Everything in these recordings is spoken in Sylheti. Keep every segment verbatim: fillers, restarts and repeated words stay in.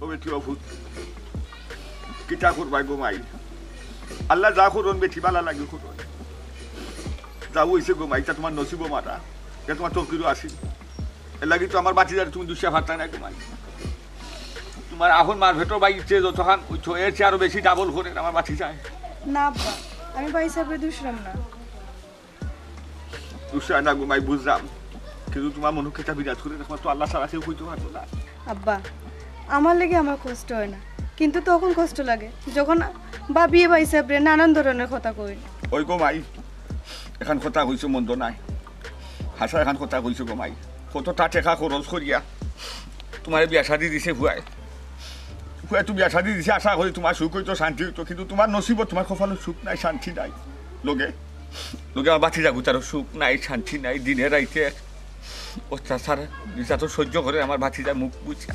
ও বেটি, ও ফুত, কিতা করবায় গো মাই? আল্লায় যা করইন বেটি বালা লাগি করইন। যা অইছে গো মাই, ইতা তুমার নসিবো মারা, ইতা তুমার তকদিরো আছিল। এরলাগি তো আমার ভাতিজারে তুমি দুষিয়া পারতায় না গো মাই। তুমার আপন মার পেটর ভাইর চেয়ে যতখান অইতো, এর চেয়ে আরো বেশি ডাবল করের আমার ভাতিজায়। না আব্বা, আমি ভাইসাবরে দুষরাম না। দুষরায় না গো মাই, বুঝরাম, কিন্তু তুমার মনো কিতা বিরাজ করের, একমাত্র আল্লা ছাড়া কেউ কইতো পারবো না। আব্বা, আমার লাগি আমার কষ্ট অয় না, কিন্তু তখন কষ্ট লাগে যখন ভাবিয়ে ভাইসাবরে নানান ধরনর কথা কইন। ওই গো মাই, এখান কথা কইছো মন্দ নায়, হাছা এখান কথা কইছো গো মাই। কততা টেকা খরচ করিয়া তুমারে বিয়া শাদি দিছে ফুয়ায়, ফুয়ায় তো বিয়া শাদি দিছে, আশা করি তুমার সুখ অইতো, শান্তি অইতো, কিন্তু তুমার নসিবো, তুমার কপালো সুখ নাই, শান্তি নাই। লগে লগে আমার ভাতিজাগুতারও সুখ নাই, শান্তি নাই, দিনে রাইতে অত্যাচার, নির্যাতন সহ্য করের আমার ভাতিজার মুখ বুজিয়া।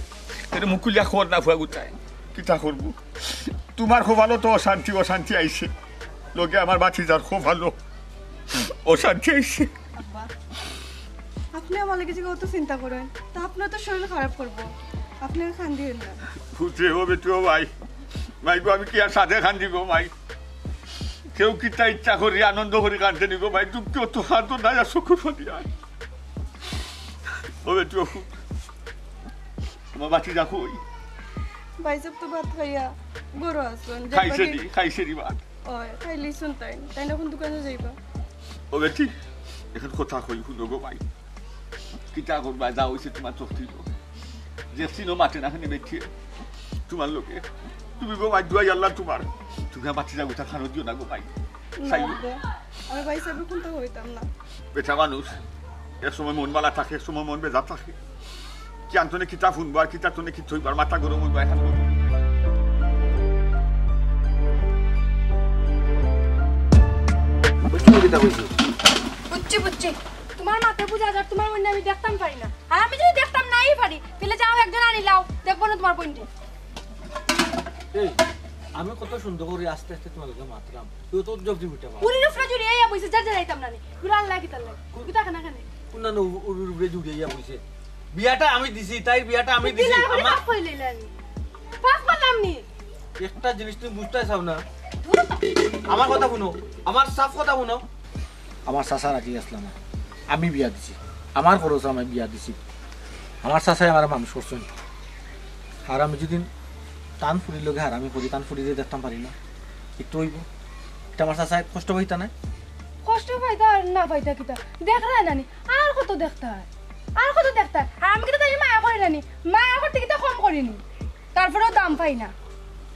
তাইরে মুখ খুলিয়া কর না ফুয়াগুতায়, কিতা করবো? তুমার কপালো তো অশান্তি, অশান্তি আইছে, লগে আমার ভাতিজার কপালো অশান্তি আইছে। আব্বা, আপনে আমার লাগি যে অত চিন্তা করইন, তে আপনার তো শরীর খারাপ করবো, আপনে কান্দিয়েন না। ফুত রে, ও বেটি, ও মাই, মাই গো, আমি কিয়ার সাধে কান্দিমু মাই? কেউ কিতা ইচ্ছা করি আনন্দ করি কান্দে নি গো মাই? দুঃখে অত কান্দো না, আর চকুর পানি আয়। ও বেটি, ও ফুত, আমার ভাতিজা কই? ভাইসাব তো ভাত খাইয়া ঘরো আছইন, খাইছে নি, খাইছে নি ভাত? ওই, খাইলিছইন তাইন, তাইন অখন দোকানো যাইবা। ও বেটি, এখান কথা কই হুনো গো মাই, কিতা করবায়, যা অইছে তুমার চোখ তুইল। যে সিনো মাতে না কেনে বেটিয়ে তুমার লগে, তুমি গো মাই, দুয়াই আল্লা তুমার, তুমি আমার ভাতিজাগুতার কানো দিও না গো মাই। না চাইও। আব্বা, আমি ভাইসাবরে কুন্তা কইতাম না। বেটা মানুষ, এক সময় মন বালা থাকে, এক সময় মন বেজার থাকে। কিয়ান তনে কিতা হুনবো আর কিতা তনে কিতা অইবো, আর মাথা গরম অইবো এখান। বুঝছো নি কিতা কইছি? বুঝছি, বুঝছি। তুমার মাতে বুঝা যার, তুমার বইনরে আমি দেখতাম পারি না। আর আমি যদি দেখতাম নাই পারি, তাইলে যাও একজন আনিলাও, দেখবো না তুমার বইনরে। এই, আমি কত সুন্দর করি আস্তে আস্তে তুমার লগে মাতরাম, তুই তো জলদি উঠে পার। উড়ির উপরে জুড়িয়া বইছে, যার যার আইতাম না নি। গুলা আল্লাহ কিতার লাগে। কুন-, কিতা খানা খানে? কুন না, না, উড়ির উপরে জুড়িয়া বইছে। বিয়াটা আমি দিছি, তাইর বিয়াটা আমি দিছি। দিলা, আমার পাপ কইলে আমি। পাপ করলাম নি। একটা জিনিস তুমি বুঝতায় চাও না। ধুর। আমার কথা হুনো, আমার সাফ কথা হুনো। আমার চাচা রাজি আছলা না, আমি বিয়া দিছি, আমার খরচো আমি বিয়া দিছি। আমার চাচায় আমারে মানুষ করছইন, আর আমি যদি তান ফুড়ির লগে হারামি করি, তান ফুড়িরে দেখতাম পারি না, ইতা অইবো? ইতা আমার চাচায় কষ্ট পাইতা নায়? কষ্ট পাইতা আর না পাইতা কিতা, দেখরায় না নি, আর কত দেখতায়, আর কত দেখতায়। আর আমি কিতা তাইরে মায়া করি না নি? মায়া করতে কিতা কম করি নি? তারপরেও দাম পাই না।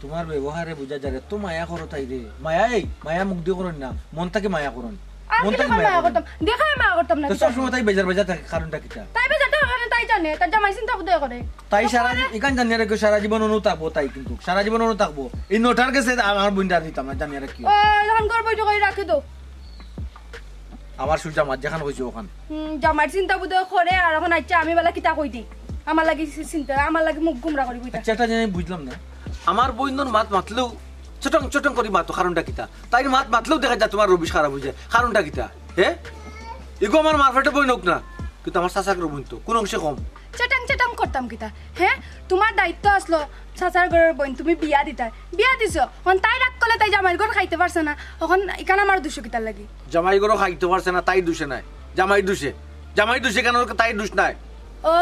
তুমার ব্যবহারে বুঝা যার, এত মায়া করো তাইরে। মায়া, এই মায়া মুখ দি করইন না, মন থাকি মায়া করইন। আর মন কিতা থাকি মায়া মায়া করইন। করতাম? দেখায় মায়া করতাম না তো কিতা? সবসময় তাই বেজার বেজার থাকে, কারণটা কিতা? তাই বেজার থাকে কারণ তাই জানে, তার জামাই চিন্তা বোধহয় করে। তাই সারা জীবন, ইখান জানিয়া রাখিও, সারা জীবন অনু থাকবো তাই, কিন্তু সারা জীবন অনু থাকবো। এই নটার গেছে আমার বইনরে আর নিতাম না, জানিয়া রাখিও। ও, যখন করবো, ওই জায়গায় রাখি দাও। আমার সুজা মাত যেখান কইছে ওখান। হুম, জামাইর চিন্তা বোধহয় করে, আর অখন আইচ্ছা আমি বালা কিতা কই দেই? আমার লাগি চি-, চিন্তা, আমার লাগি মুখ গুমরা করি বইতা। আইচ্ছা, একটা জিনিস বুঝলাম না। আমার বইনর মাত মাতলেও চটং চটং করি মাতো, কারণটা কিতা? তাইর মাত মাতলেও দেখা যায় তুমার রবিশ খারাপ অইযায়, কারণটা কিতা? হে? ইগু আমার মার পেটর বইন অউক না, কিন্তু আমার চাচার ঘরর বইন তো কুন অংশে কম? চটং চটং করতাম কিতা? হে? তুমার দায়িত্ব আছলো চাচার ঘরর বইন, তুমি বিয়া দিতায়, বিয়া দিছো, অখন তাই রাগ করলে তাই জামাইর ঘর খাইতে পারছে না, অখন ইখান আমার দুষ কিতার লাগি? জামাইর ঘরো খাইতে পারছে না, তাইর দুষে নায়, জামাইর দুষে। জামাইর দুষে কেন, তাইর দুষ নায়? ও,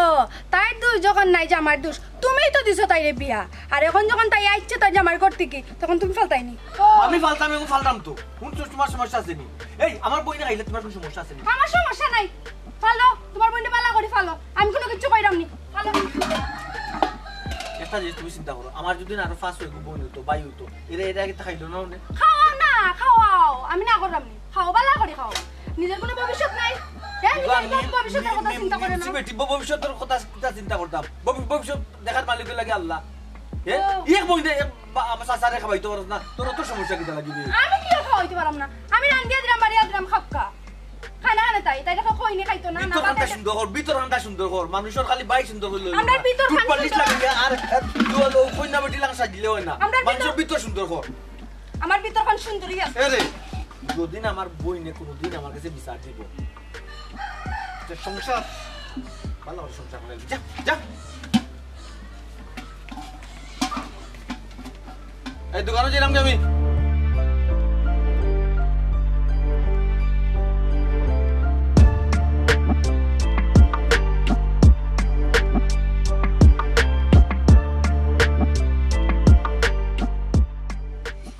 তাইর দুষ যখন নাই, জামাইর দুষ। তুমিউ তো দিছো তাইরে বিয়া, আর অখন যখন তাই আইছে তার জামাইর ঘর থাকি, তখন তুমি ফালতায় নি? ও। আমি ফালতাম, অখন ফালতাম তো। হুনছো, তুমার সমস্যা আছে নি? এই, আমার বইনরে খাইলে তুমার কুনু সমস্যা আছে নি? আমার সমস্যা নাই, ফালো, তুমার বইনরে বালা করি ফালো, আমি কুনু কিচ্ছু কইরাম নি, ফালো। একটা জিনিস তুমি চিন্তা করো, আমার যদি আরো পাঁচ ছয়গু বইন অইতো, ভাই অইতো, এরা, এরা কিতা খাইলো না অনে? খাওয়াও না, খাওয়াও, আমি না কররাম নি। খাও, বালা করি খাও। নিজর কুনু ভবিষ্যৎ নাই। হে, নিজর কুনু ভবিষ্যতর কথা চিন্তা করে না। মি-, মি-, মি-, মি-, ভবিষ্যতর কথা কিতা চিন্তা করতাম? ভবি-, ভবিষ্যৎ দেখার মালিক অইলা গি আল্লাহ। হে? ও। এক বইনরে, এ, বা-, আমার চাচারে খাওয়াইতে পারস না, তোর অত সমস্যা কিতা লাগি রে? আমি কিতা খাওয়াইতে পাররাম না? আমি রান্দিয়া দিরাম, বাড়িয়া দিরাম, খাউক্কা। খানা খানে তাই, তাই দেখো কইনি খাইতো না, না ভিতর খানটা পাতে। সুন্দর কর, ভিতর খানটা সুন্দর কর। মানুষর খালি বাইর সুন্দর অইলে অইলো না। আমরার ভিতর খান টুথপালিশ সুন্দর। লাগাইয়া আর, এ, দু-, অউ কইনা বেটি লাখান সাজিলে অয় না। আমরার ভিতর মানুষর ভিতর সুন্দর কর। আমার ভিতর খান সুন্দরী আছে। এ রে, যদিন আমার বইনে কুনুদিন আমার গেছে বিচার দিবো, তে সংসার, ভালা করি সংসার করি যা, যা। এই দোকানো যাইরাম কি আমি?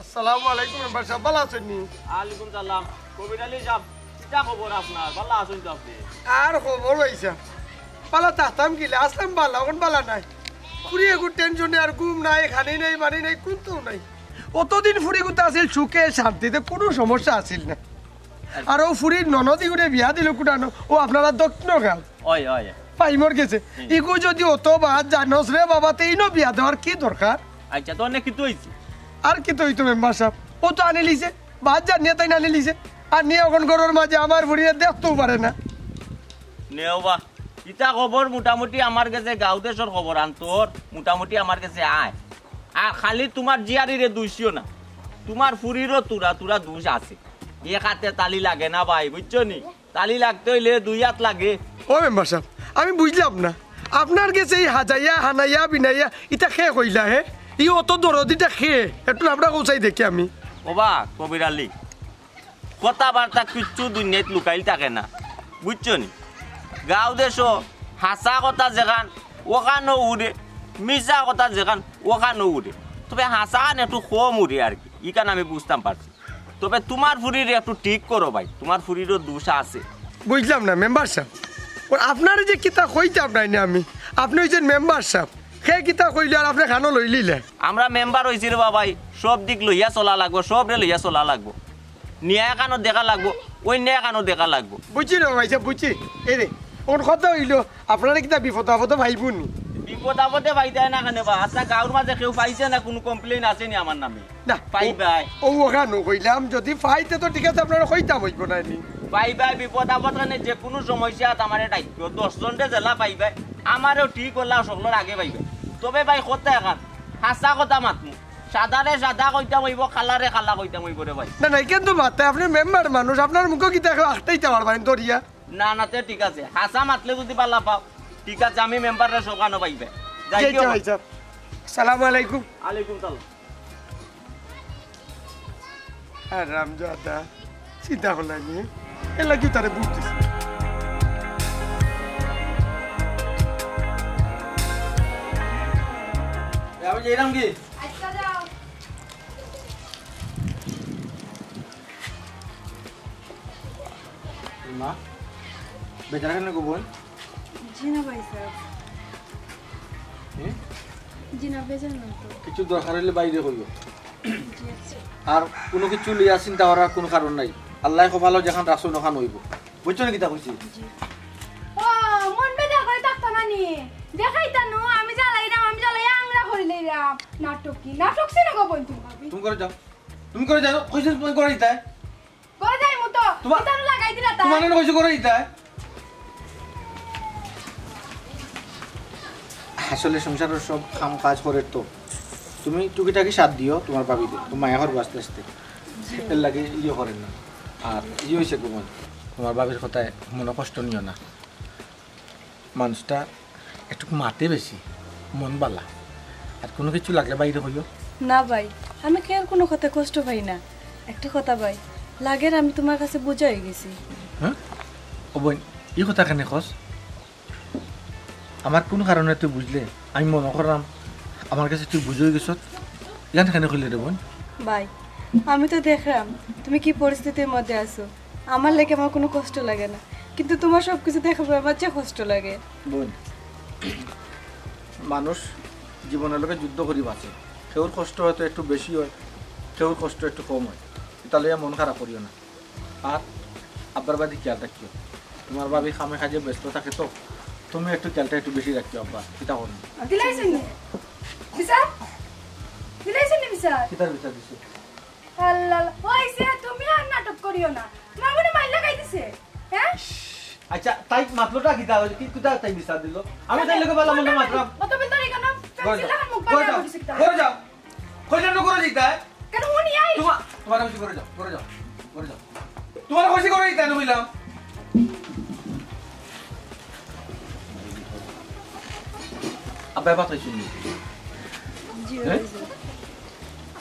আসসালামু আলাইকুম মেম্বার সাব, ভালা আছইন নি? ওয়ালাইকুম সালাম। কবির আলী সাব, কিতা খবর আপনার? ভালা আছইন তো আপনে? আর খবর অইছে, ভালা থাকতাম কিলা, আছলাম ভালা, অখন ভালা নাই। ফুরি এগুর টেনশনে আর ঘুম নাই, খানি নাই, পানি নাই, কুন্তাউ নাই। অতদিন ফুরিগুতা আছিল সুখে শান্তিতে, কুনু সমস্যা আছিল না। আর অউ ফুরির ননদ ইগুরে বিয়া দিল কুটানো, অউ আপনারার দক্ষিণগাঁও। অয়, অয়। ফাইমর গেছে। হুম। ইগু যুদি অত বাদ জানস রে বাবা, তে ইনো বিয়া দেওয়ার কি দরকার? আচ্ছা, তো অনে কিতা অইছে? আর কিতা অইতো মেম্বার সাব? অউ তো আনিলিছে, বাদ জানিয়া তাইন আনিলিছে। আর নিয়া অখন ঘরর মাঝে আমার ফুরিরে দেখতেউ পারে না। নেও বা, ইতা খবর মোটামুটি আমার গেছে, গাঁও দেশর খবর আন্তর মোটামুটি আমার গেছে আয়। আর খালি তুমার জিয়ারিরে দুষিও না, তুমার ফুরিরও তুরা তুরা দুষ আছে। এক আতে তালি লাগে না ভাই, বুঝছো নি? তালি লাগতে অইলে দুই আত লাগে। ও মেম্বার সাব, আমি বুঝলাম না, আপনার গেছে ই হাজাইয়া, হানাইয়া, বিনাইয়া, ইতা কে কইলা হে? ই অত দরদিটা কে? একটু আমরা কউছাই দেখি আমি। ওবা কবির আলী, কথাবার্তা কিচ্ছু দুনিয়াত লুকাইল থাকে না, বুঝছো নি? গাঁও দেশো হাছা কথা যেখান, অখানও উড়ে, মিছা কথা যেখান, অখানও উড়ে। তবে হাছাখান একটু কম উড়ে আর কি, ইখান আমি বুঝতাম পারছি। তবে তুমার ফুরিরে একটু ঠিক করো ভাই, তুমার ফুরিরও দুষ আছে। বুঝলাম না মেম্বার সাব, অউ আপনারে যে কিতা কইতাম নায় নি আমি, আপনে অইছেন মেম্বার সাব, কে কিতা কইলে আর আপনে কানো লইলিলে? আমরা মেম্বার অইছি রে বাবাই, সব দিক লইয়া চলা লাগবো, সবরে লইয়া চলা লাগবো, ন্যায় কানো দেখা লাগবো, অন্যায় কানো দেখা লাগবো। বুঝছি রে বাবাই সাব, বুঝছি। এই রে, অখন কথা অইলো, আপনারে কিতা বিপদ আপদে পাইবো নি? বিপদ আপদে পাইতায় না কেনে বা? আচ্ছা, গাঁওর মাঝে কেউ পাইছে না, কুনু complain আছে নি আমার নামে? না, পাইবায়। অউ অখানউ কইলাম, যুদি পাইতে তো ঠিক আছে, আপনারে কইতাম অইবো না নি? পাইবায়, বিপদ আপদ কেনে যে কুনু সমস্যাত আমারে ডাকিও, দশ জনরে যেলা পাইবায়, আমারেও ঠিক অলা সকলর আগে পাইবায়। তবে ভাই কথা এখান, হাছা কথা মাতমু, সাদারে সাদা কইতাম অইবো, কালারে কালা কইতাম অইবো রে ভাই। না, না, ইখান তো মাতে, আপনে মেম্বার মানুষ, আপনার মুখো কিতা কেউ আটকাইতা পারবা নি ধরিয়া? না, না, তে ঠিক আছে। হাছা মাতলে যুদি ভালা পাও, ঠিক আছে, আমি মেম্বাররে সবখানো পাইবায়। যাই যাই কি তো অইবো? ভাই সাব। সালামু আলাইকুম। ওয়ালাইকুম সালাম। হারামজাদা, চিন্তা করলাই নি? এর লাগি তারে ভোট দিছি। এ, আমি যাইরাম কি? আচ্ছা, যাও। মা, বেজার কেনে গো বইন? জি না ভাই সাব। হুম? জি না, বেজার না তো। কিছু দরকার অইলে বাইরে কইও। জি, আচ্ছা। আর কুনু কিছু লইয়া চিন্তা করার কুনু কারণ নাই। আল্লায় কপালো যেখান রাখছইন অখান অইবো। বুঝছো নি কিতা কইছি? জি। ও, মন বেজার করি থাকতা না নি? দেখাইতা নু, আমি জ্বালাইরাম, আমি জ্বালাই আংরা করি লইরাম। নাটক কি? নাটক ছিল গো বইন তুমি ভাবি। তুমি করে যাও। তুমি করে যাও। কইছি তুমি করে দিতায়। ঘরে যাইমু তো, তোমার ইতারে লাগাই দিলা তা। তোমার নানি কইছে করে দিতায়। আসলে সংসারর সব কাম কাজ করের তো। তুমি টুকিটাকি সাথ দিও তোমার ভাবিরে, তুমি মায়া করবো আস্তে আস্তে। এর লাগি ইয়ে করের না। আর ইয়ে অইছে গো বইন, তোমার ভাবির কথায় মনো কষ্ট নিও না। মানুষটা একটু মাতে বেশি, মন বালা। আর কুনু কিছু লাগলে বাইরে কইও। না ভাই, আমি কেউর কুনু কথায় কষ্ট পাই না। একটা কথা ভাই, লাগের আমি তুমার কাছে বুঝা অইগেছি। হ্যাঁ? ও বইন, ই কথা কেনে কস? আমার কুনু কারণে তুই বুঝলে, আমি মনো করলাম আমার কাছে তুই বুঝা অইগেছত। ইখান কেনে কইলে রে বইন? ভাই, আমি তো দেখরাম তুমি কি পরিস্থিতির মধ্যে আছো। আমার লাগি আমার কুনু কষ্ট লাগে না, কিন্তু তুমার সব কিছু দেখার পর আমার যে কষ্ট লাগে। বইন, মানুষ জীবনর লগে যুদ্ধ করি বাঁচে। কেউর কষ্ট হয়তো একটু বেশি অয়, কেউর কষ্ট একটু কম অয়। ইতা লইয়া মন খারাপ করিও না। আর আব্বার বাড়ি খেয়াল রাখিও। তোমার ভাবি কামে কাজে ব্যস্ত থাকে তো, তুমি একটু খেয়ালটা একটু বেশি রাখিও আব্বা। কিতা করো? দিলাইছইন নি? বিচার? দিলাইছইন নি বিচার? কিতার বিচার দিছে? আল্লাহ, আল্লাহ। অইছে, তুমি আর নাটক করিও না। তোমার মনে মাইর লাগাই দিছে? হ্যাঁ? আচ্ছা, তাই মাতলোটা কিতা? কি, কিতা তাই বিচার দিল? আমি তাই লগে বালা মন্দ মাতলাম। অত বিল ধরে কেন? ঘরে যাও। লাখান মুখ ঘরে বানিয়ে যাও। বসে কিতা? ঘরে যাও। কইলাম না ঘরে যাইতায়। কেন উনি আই? তোমার, তোমার আমি ঘরে যাও, ঘরে যাও, ঘরে যাও। তোমার কইছি ঘরে যাইতায় না কইলাম। আব্বা ভাত খাইছইন নি? জি, হ্যাঁ? হয়েছে।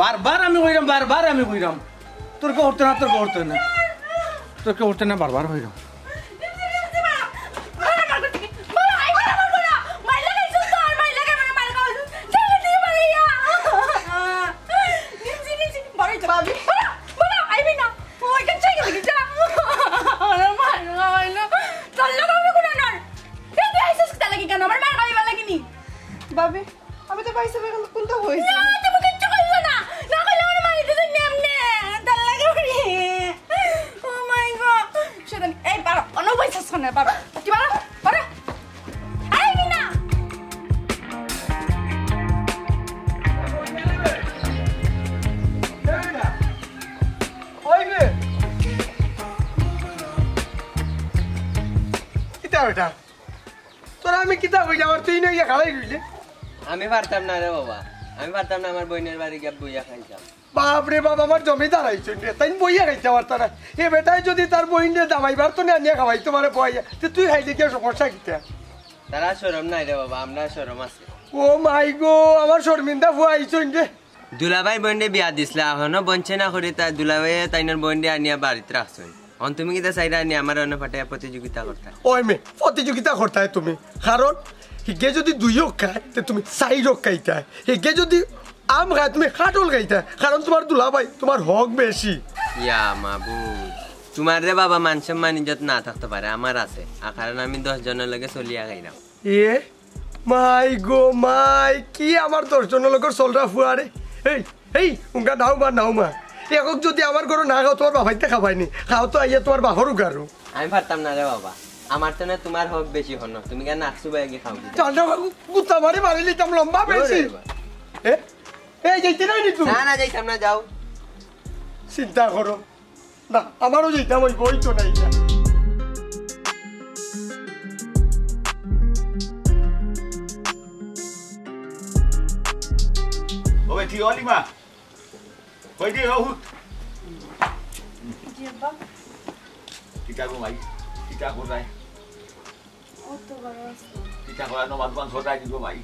বারবার আমি কইরাম, বারবার আমি কইরাম, তোর কেউ উঠতে না, তোর কেউ উঠতে না, তোর কেউ উঠতে না, বারবার কইরাম। ভাবি, আমি তো ভাই সাহেবের কুন্তা কইছি। না, তুমি কিচ্ছু কইছো না। না কইলে আমার মারি দিতে নেম নে। তার লাগে উড়ি। Oh my God। শয়তান, এই বারো, অনো বইছস কেনে? বারো, কি বারো? বারো। এই মিনা। ওই রে। কিতা বেটা? তোরা আমি কিতা কইলাম আর তুই না ইয়া খালাই রইলে? আমি পারতাম না রে বাবা, আমি পারতাম না আমার বইনের বাড়ি গিয়া বইয়া খাইতাম। বাপ রে বাপ, আমার জমিদার আইছইন রে, তাইন বইয়া খাইতা পারতা না। এ বেটায় যদি তার বইনরে দামাইবার তো না আনিয়া খাওয়াই তোমারে বইয়া, তে তুই খাইলে কি সমস্যা কিতা? তারা শরম নাই রে বাবা, আমরা শরম আছে। ও মাই গো, আমার শর্মিন্দা ফুয়া আইছইন রে। দুলাভাই বইনরে বিয়া দিছলা, হনো বঞ্চে না করি তাই দুলাভাইয়ে তাইনর বইনরে আনিয়া বাড়িত রাখছইন। অন তুমি কিতা চাইরা আনি আমার অন্য ফাটাইয়া প্রতিযোগিতা করতা? ওই মে, প্রতিযোগিতা করতায় তুমি। কারণ হিগে যদি দুই হক খায়, তে তুমি চাইর হক খাইতায়। হিগে যদি আম খায়, তুমি কাঠল খাইতায়। কারণ তোমার দুলাভাই, তোমার হক বেশি। ইয়া মাবুদ, তোমার রে বাবা মান সম্মান ইজ্জত না থাকতে পারে, আমার আছে। আর কারণ আমি দশ জনের লগে চলিয়া খাইলাম। এ মাই গো মাই, কি আমার দশ জনের লগর চলরা ফুয়ারে। এই, এই, উঙ্গা নাও মা, নাও মা। একক যদি আমার ঘরো না খাও, তোমার বাবাইতে খাবায়নি। খাও তো আইয়া তোমার বাপর উগারো। আমি পারতাম না রে বাবা, আমার তো না তোমার হক বেশি হনো, তুমি কেন নাকসু বাইকে খাও কি? জানো, গুতা মারি মারি লিতাম লম্বা বেশি। এ, এই যাইতে নাই নি তুই? না, না, যাইতাম না, যাও। চিন্তা করো। না, আমারও যাইতাম, ওই বই তো নাই না। ও বেটি, ও লিমা, কই দি, ও হুত। জি আব্বা। কিতা গো মাই, কিতা করায়? ও তো ভালো আছে। কিতা করায়, নমাজ পান সদায় দিব মাই।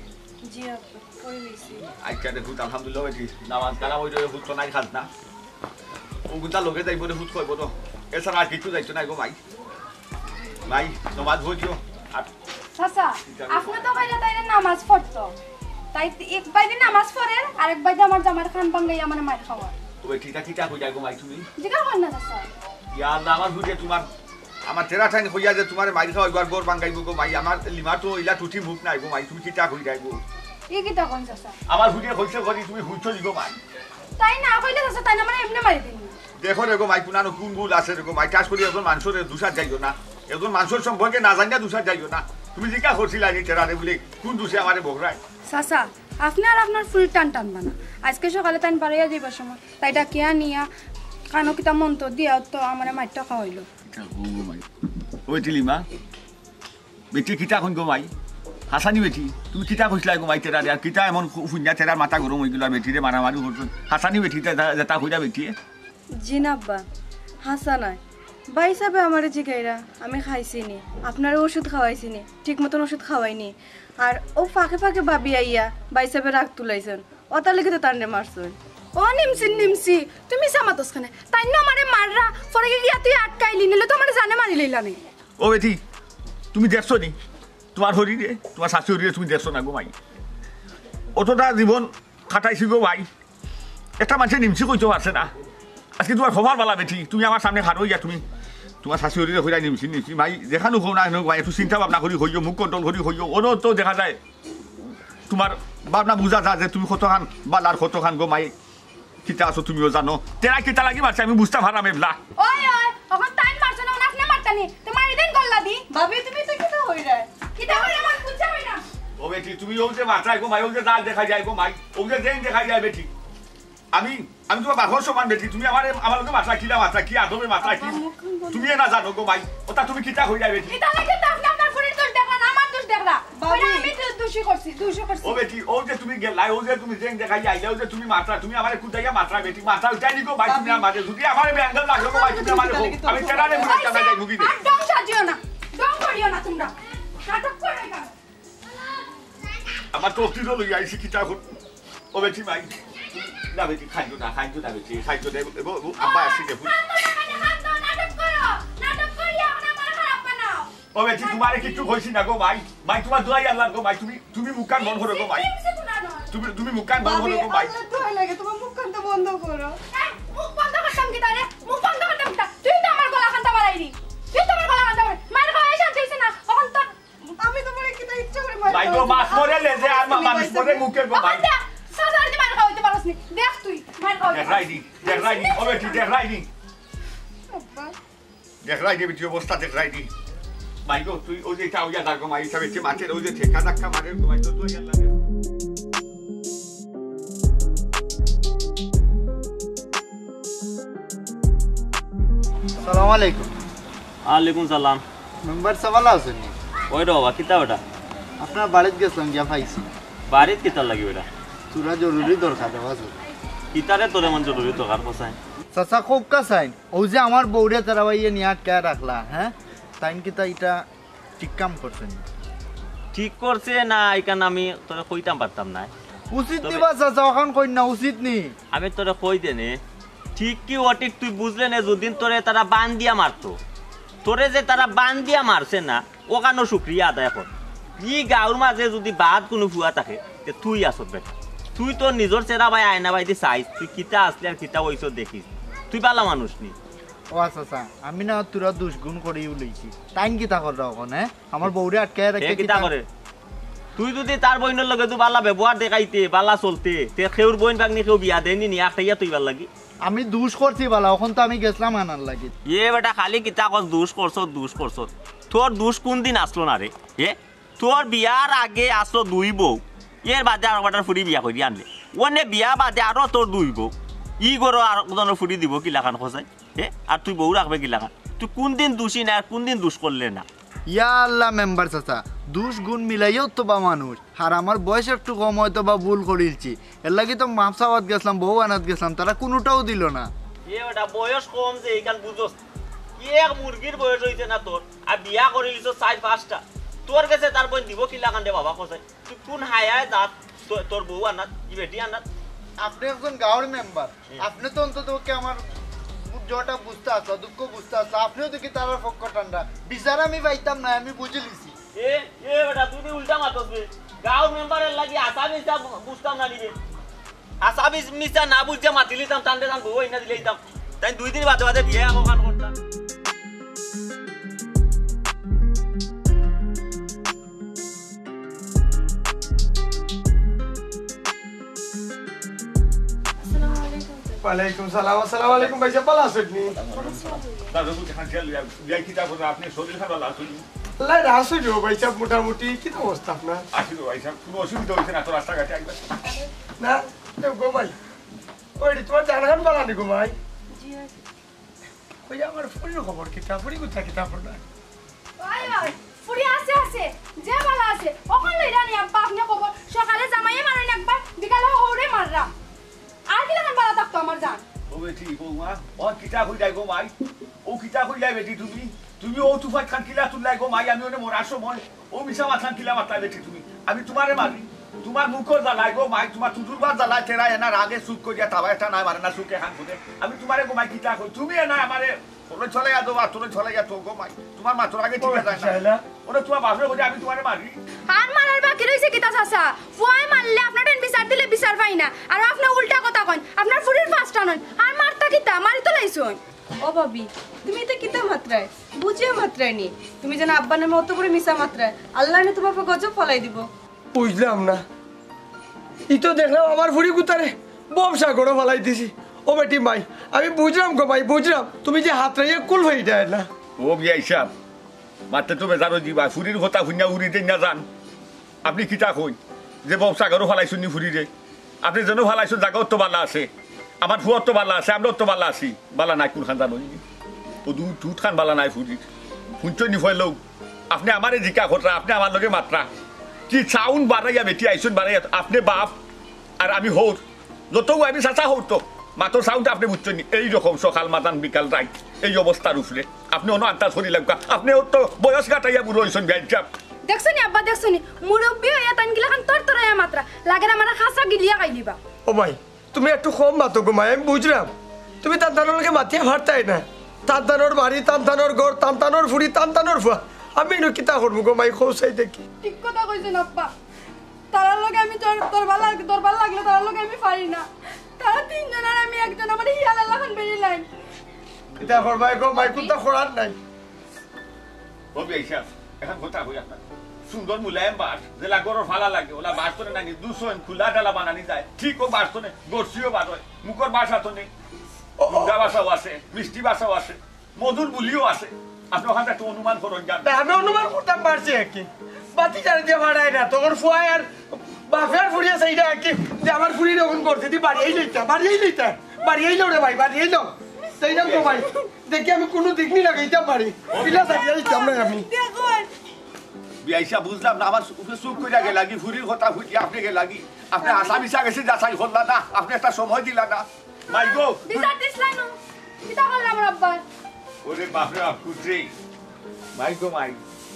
জি আব্বা, পড়ে নিছি। আচ্ছা, দেখো, আলহামদুলিল্লাহ বেটি, নামাজ কালাম ওই যে হুত তো নাই খাস না। ও গুতা লগে যাইব রে, হুত কইব তো। এছাড়া আর কিছু যাইতো নাই গো মাই। মাই, নমাজ পড়িও। আর চাচা, আপনি তো কইরা তাইরে নামাজ পড়তো। তাই এক বাইদে নামাজ পড়ের, আর এক বাইদে আমার জামার কান ভাঙ্গাই আমার মাইর খাওয়ার। ও বেটি, কিতা কিতা কই যাইবো মাই তুমি? জিগা কর না চাচা। ইয়া আল্লাহ, আমার হুজে তোমার, আমার তেরা ঠাইন কইয়া যে তোমারে মাইর খাওয়াইবো আর ঘর ভাঙ্গাইবো গো মাই, আমার লিমা তো ইলা টুটি মুখ নাই গো মাই, তুমি কিতা কই যাইবো? ই কিতা কইন চাচা? আমার হুজে কইছে করি তুমি হুইছো দিগো মাই। তাই না কইলে চাচা, তাই না মানে এমনি মারি দিন। দেখো রে গো মাই, পুনানো কোন ভুল আছে রে গো মাই, কাজ করি একজন মানুষের দুষার যাইও না, একজন মানুষের সম্পর্কে না জানিয়া দুষার যাইও না। তুমি জিজ্ঞা করছিলা নি তেরারে বলে কোন দুষে আমারে বগরায়? চাচা, আপনি আর আপনার ফুল টান টানবা না। আজকে সকালে তাইন বারইয়া যাইবার সময় তাই ডাকিয়া নিয়া কানো কিতা মন্ত্র দিয়া তো আমারে মাইরটা খাওয়াইলো। কিতা গো মাই? ওই টিলিমা, বেটি কিতা কইন গো মাই? হাসানি বেটি, তুমি কিতা কইছিলা গো মাই তেরারে? আর কিতা এমন ফু-, ফুইন্যা তেরার মাথা গরম অই গেল আর বেটিরে মারামারি করছো? হাসানি বেটি, তা, তা, তা কইরা বেটিয়ে? জি না আব্বা, হাসা নায়। ভাই সাহেবে আমারে জিগাইরা, আমি খাইছি নি, আপনারে ওষুধ খাওয়াইছি নি, ঠিক মতন ওষুধ খাওয়াইনি। আর ও ফাঁকে ফাঁকে ভাবি আইয়া ভাই সাহেবে রাগ তুলাইছইন, ওটার লাগি তো তানরে মারছইন। ও নিমসি, নিমসি, তুমি সামাতস খানে, তাই না আমারে মাররা, পরে গিয়া তুই আটকাইলি, নিলে তো আমারে জানে মারি লইলা নি। ও বেটি, তুমি দেখছো নি? তোমার হরিরে, তোমার শাশি হরিরে তুমি দেখছো না গো মাই? অতটা জীবন খাটাইছি গো ভাই। একটা মানুষে নিমসি কইতে পারছে না। আজকে তোমার খবর বালা বেটি, তুমি আমার সামনে খাড়ো ইয়া তুমি তুমার শাশুড়িরে কইরা নিমছি, নিমছি। মাই, যেখানো কও না কেনে গো মাই, একটু চিন্তা ভাবনা করি কইও, মুখ control করি কইও। অনো তো দেখা যায় তুমার ভাবনা বুঝা যায় যে তুমি কতখান বালা আর কতখান গো মাই। কিতা আছো তুমিও জানো। তেরা কিতা লাগি মারছে আমি বুঝতাম পারলাম এবলা। ওই, ওই, অখন তাইন মারছো না, অখন আপনে মারতা নি। তে মারি দেইন গল্লা দি। ভাবি, তুমি তো কিতা কইরায়? কিতা কইরাম আমি বুঝতাম পারি না। ও বেটি, তুমি অউ যে মারতায় গো মাই, অউ যে জাল দেখাই যায় গো মাই, অউ যে জেন দেখাই যায় বেটি। আমি, আমি তুমার বাপর সমান বেটি, তুমি আমারে, আমার লগে মাতরায় কিলা মাতরায়, কি আদবে মাতরায়, কি? আব্বা, মুখ বন্ধ। তুমি এ না জানো গো মাই, অতা তুমি কিতা কইরায় বেটি? কিতা লাগি তো আপনে আপনার ফুরির দোষ দেখরা না, আমার দোষ দেখরা? ভাবি। কইরা আমি দো-, দোষী করছি, দোষী করছি। ও বেটি, অউ যে তুমি গেলায়, অউ যে তুমি জেন দেখাই আইলায়, অউ যে তুমি মাতরায়, তুমি আমারে কুদাইয়া মাতরায় বেটি, মাতরায় উঠাই নি গো মাই, তুমি ভাবি। আমারে, যদি আমারে বেআঙ্গল লাগলো গো মাই, তুমি আমারে কও। আমি তেরারে বুলে ওই চালাই যে, যাই মুগি দে। আর ঢং সাজিও না, ঢং করিও না তুমরা। নাটক করো কেনে? আমার তো অতীত লইয়া আইছি কিতা এখন। ও বেটি মাই। না বেটি, খাইতো না, খাইতো না বেটি, খাইতো না। এ, ও, ও, আব্বা আসি দেখুন। ও বেটি, তুমারে কিচ্ছু কইছি না গো মাই। মাই, তুমার দোয়াই আল্লার গো মাই, তুমি, তুমি মুখ কান বন্ধ করো গো মাই। তুমি, তুমি মুখ কান বন্ধ করো গো মাই। আল্লার দোয়াই লাগে, তুমার মুখ কান তো বন্ধ করো। এই, মুখ বন্ধ করতাম কিতা রে? মুখ বন্ধ করতাম কিতা? তুই তো আমার গলা খান্তা বাড়াইলি। তুই তো আমার গলা খান্তা বাড়াইলি। মার খাওয়াই শান্তি হইছে না। অখন তো আমি তুমারে কিতা ইচ্ছা করি মারি ভাই গো, খাওয়াইছি? মাছ মরে লেজে আর মা-, মানুষ মরে মুখে গো ভাই। ওখান দে, সাজার দি মারি খাওয়াইতে পারস নি। দেখ তুই, মারি খাওয়াইতে দেখ রাইডি, দেখ রাইডি, ও বেটি, দেখ রাইডি। আব্বা। দেখ রাইডি, বেটি অবস্থা দেখ রাইডি। ভাই গো, তুই অউ যে ইটা অইয়া যার গো মাই, ইটা বেটি মাছের অউ যে ঠেকা ধাক্কা মারের গো মাই, তো তুই আল্লাহ রে। সালাম আলাইকুম। ওয়ালাইকুম সালাম। মেম্বার সাব ভালা আছইন নি? ওই রে বাবা, কিতা ওটা? আপনার বাড়িত গেছলাম, গিয়া পাইছি। বাড়িত কিতার লাগি বেটা? থুড়া জরুরি দরকার দেওয়া আছে। কিতারে তোর এমন জরুরি দরকার, কছাইন? চাচা, কউক্কা চাইন, অউ যে আমার বউরে তারা ভাইয়ে নিয়া আটকায় রাখলা, হ্যাঁ? তাইন কিতা ইটা ঠিক কাম করছে নি? ঠিক করছে না, ইখান আমি তোরে কইতাম পারতাম না। উচিত নি বা চাচা, অখান কইন না, উচিত নি? আমি তোরে কই দেনে, ঠিক কি অঠিক তুই বুঝলে নে, যুদিন তোরে তারা বান দিয়া মারতো, তোরে যে তারা বান দিয়া মারছে না, অখানও শুক্রিয়া আদায় কর। ই গাউর মাঝে যুদি বাদ কুনু ফুয়া থাকে, তে তুই আছত বেটা। তুই তোর নিজর চেহারা বায় আয়না বায়দি চাইস, তুই কিতা আছলে আর কিতা অইছস দেখিস। তুই ভালা মানুষ নি। ও আচ্ছা, আচ্ছা, আমি না থুড়া দুষ গুণ করি উলাইছি। তাইন কিতা কররা অখন, হ্যাঁ? আমার বউরে আটকায় রাখি কিতা করে? তুই যুদি তার বইনর লগে যুদি ভালা ব্যবহার দেখাইতে, ভালা চলতে, তে কেউর বইন ভাগ্নি কেউ বিয়া দেয়নি নি, আটকাইয়া থইবার লাগি। আমি দুষ করছি ভালা, অখন তো আমি গেছলাম আনার লাগি। এ বেটা, খালি কিতা কস, দুষ করছস, দুষ করছস। তোর দুষ কুনদিন আছলো না রে? এ? তোর বিয়ার আগে আছলো দুই বউ, এর বাদে আরক বেটার ফুরি বিয়া করি আনলে। অনে বিয়া বাদে আরো তোর দুই বউ। ই ঘরো আরক জনর ফুরি দিব কিলাখান কছাইন? এ? আর তুই বউ রাখবে কিলাখান? তুই কুনদিন দুষী না, আর কুনদিন দুষ করলে না? ইয়া আল্লাহ, মেম্বার চাচা, দুষ গুণ মিলাইয়াউ তো বা মানুষ। আর আমার বয়স একটু কম, অয়তো বা ভুল করিলছি, এরলাগি তো মাফ চাওয়াত গেছলাম, বউ আনাত গেছলাম, তারা কুনুটাউ দিলো না। এ বেটা, বয়স কম যে ইখান বুঝস? কি এক মুরগির বয়স অইছে না তোর, আর বিয়া করিলিছস চাইর পাঁচটা। তোর গেছে তার বইন দিব কিলাখান রে বাবা, কছাইন? তুই কুন হায়ায় যাস তো-, তোর বউ আনাত, ই বেটি আনাত? আপনে একজন গাউর মেম্বার, হুম। আপনে তো অন্তত পক্ষে আমার জটা বুঝতা আছলা, দুঃখ বুঝতা আছলা, আপনেও দেখি তারার পক্ষ ঠান্ডা। বিচার আমি পাইতাম না, আমি বুঝিলিছি। এ, এ বেটা, তুই দি উল্টা মাতস বে। গাউর মেম্বারের লাগি আসামি হিসাব বুঝতাম না নি বে। আসামি মিছা না বুঝিয়া মাতিলিতাম, তানরে তান বউ আইনা দিলাইতাম। তাইন দুই দিন বাদে বাদে বিয়া অখান করতা। আসসালামু আলাইকুম। ওয়ালাইকুম সালাম। আসসালামু আলাইকুম ভাইসাব, ভালা আছইন নি? দাদা, বুঝে খান খেয়াল লইয়া, বিয়া কিতা কররা, আপনে শরীর খান ভালা আছইন নি? আল্লায় রাখছে গো ভাইসাব, মোটামুটি। কিতা অবস্থা আপনার? আছি গো ভাইসাব, কুনু অসুবিধা অইছে না তো রাস্তাঘাটে আইবার? না, তো গো ভাই, ওই রে, তুমার জান খান ভালা নি গো ভাই? জি, আছে। কই আমার ফুরির খবর কিতা? ফুরি কুথা কিতা আপনার? ওই, ওই, ফুরি আছে, আছে, যে ভালা আছে, অখন লইরা নি আব্বা আপনে খবর, সকালে জামাইয়ে মারইন একবার, বিকালে হউরে মাররা। আর কিলাখান ভালা থাকতো আমার জান? ও বেটি, বৌমা, ও কিতা কইলাই গো মাই? ও কিতা কইলাই বেটি তুমি? তুমি অউ তুফাইত খান কিলা তুললাই গো মাই? আমি অনে মরার সময় অউ মিছা মাত খান কিলা মাতলাই বেটি তুমি? আমি তুমারে মারি? তুমার মুখর জ্বালায় গো মাই, তুমার টুটুর বাত জ্বালায়, তেরা এনার আগে চুপ করিয়া তাবা একটা নাই মারে না চুকে খান ফুটে। আমি তুমারে গো মাই কিতা কই? তুমি এনায় আমারে ওরে চলাইয়া দেও, আর তোরে চলাইয়া তো গো মাই। তুমার মাতর আগে ঠিক আছে না? শায়লা। ওরে তুমার বাপরে কই আমি তুমারে মারি? আর মারার বাকি রইছে কিতা চাচা? ফুয়ায় মারলে আপনার টেন বিচার দিলে বিচার পাই না, আর আপনে উল্টা কথা কইন, আপনার ফুরির ফার্স্ট টান হইন। আর মারতা কিতা? মারি তো লাইছইন। ও ভাবি, তুমি ইতা কিতা মাতরায়? বুঝিয়া মাতরায় নি। তুমি যেন আব্বার নামে অত বড় মিছা মাতরায়, আল্লায় নি তুমার উপর গজব ফালাই দিবো। বুঝলাম না, ই তো দেখলাম আমার ফুড়ি গুতারে ভবসাগরো ফালাই দিছি। ও বেটি মাই, আমি বুঝলাম গো মাই, বুঝলাম, তুমি যে হাতরাইয়া কুল ফাইটায় না। ও বিয়াই সাব, মাততে তো বেজার অইযিবা, ফুড়ির কথা হুনিয়া উড়ি দেইন না যান। আপনে কিতা কইন যে ভবসাগরো ফালাইছইন নি ফুড়িরে? আপনে যেনো ফালাইছইন জাগা অত ভালা আছে, আমার ফুয়া অত ভালা আছে, আমরা অত ভালা আছি, ভালা নাই কুনখান জানইন নি? ও দুধ দুধ খান ভালা নাই ফুড়ির। হুনছইন নি ফয়লৌ? আপনে আমারে জিকা কররা, আপনে আমার লগে মাতরা। কি sound বাড়াইয়া বেটি আইছইন বাড়াইয়া, আপনে বাপ আর আমি হউর। যত আমি চাচা হউর তো, মাতর sound আপনে বুঝছইন নি? এই রকম সকাল মাদান বিকাল রাইত, এই অবস্থার উপরে। আপনে অনো আন্দাজ করি লাগবা, আপনে অত বয়স কাটাইয়া বুড়া অইছইন বিয়াই সাব। দেখছো নি আব্বা, দেখছো নি? মুরব্বি অইয়া তাইন কিলাখান তরতরাইয়া মাতরা। লাগের আমারে খাসা গিলিয়া খাইলিবা। ও মাই, তুমি একটু কম মাতো গো মাই, আমি বুঝলাম। তুমি তান তানোর লগে মাতিয়া পারতায় না। তান তানোর বাড়ি, তান তানোর ঘর, তান তানোর ফুড়ি, তান তানোর ফুয়া। আমি ইনো কিতা করমু গো মাই, কও চাই দেখি। ঠিক কথা কইছইন আব্বা। তারার লগে আমি দর-, দরবার লাগ-, দরবার লাগলে তারার লগে আমি পারি না। তারা তিনজন আর আমি একজন, আমারে হিয়ালার লাখান বেড়ি লাইন। কিতা করবায় গো মাই, কুন্তা করার নাই। ও বিয়াই সাব, অখন কথা কই আপনার। সুন্দর মুলায়েম বাঁশ, যেলা ঘরর ফালা লাগে, অলা বাঁশ তনে নানি দুসইন খুলা ডালা বানানি যায়। ঠিক অউ বাঁশ তনে গড়ছিও বার অয়, মুখর বাঁশ আতো নি। ও, ও। মুগা বাঁশও আছে, মিষ্টি বাঁশও আছে, মধুর বুলিও আছে। আপনে অখান থাকি একটু অনুমান করইন যান। না, আমি অনুমান করতাম পারছি আর কি। বাতি জ্বালি দিয়া ফাড়ায় না, তখন ফুয়ায় আর বাপে আর ফুড়িয়ে চাইরা আর কি, যে আমার ফুড়িরে অখন করছে, দি বাড়িয়াই লইতা, বাড়িয়াই লইতা, বাড়িয়াই লও রে ভাই, বাড়িয়াই লও। চাইলাম তো ভাই, দেখি আমি কুনু দিক নি লাগাইতাম পারি। ইলা চাইয়া দিতাম না আমি। দেখুন। বিয়াই সাব, বুঝলাম না, আমার উপরে চুপ করিয়া গেলা কি, ফুড়ির কথা হুনিয়া আপনে গেলা কি? আপনে হাছা মিছা গেছে যাচাই করলা না, আপনে একটা সময় দিলা না। মাই গো, বিচার দিছলা না। কিতা করলাম আব্বা? ওরে বাপরে বাপ, কুত্রে। মাই গো মাই,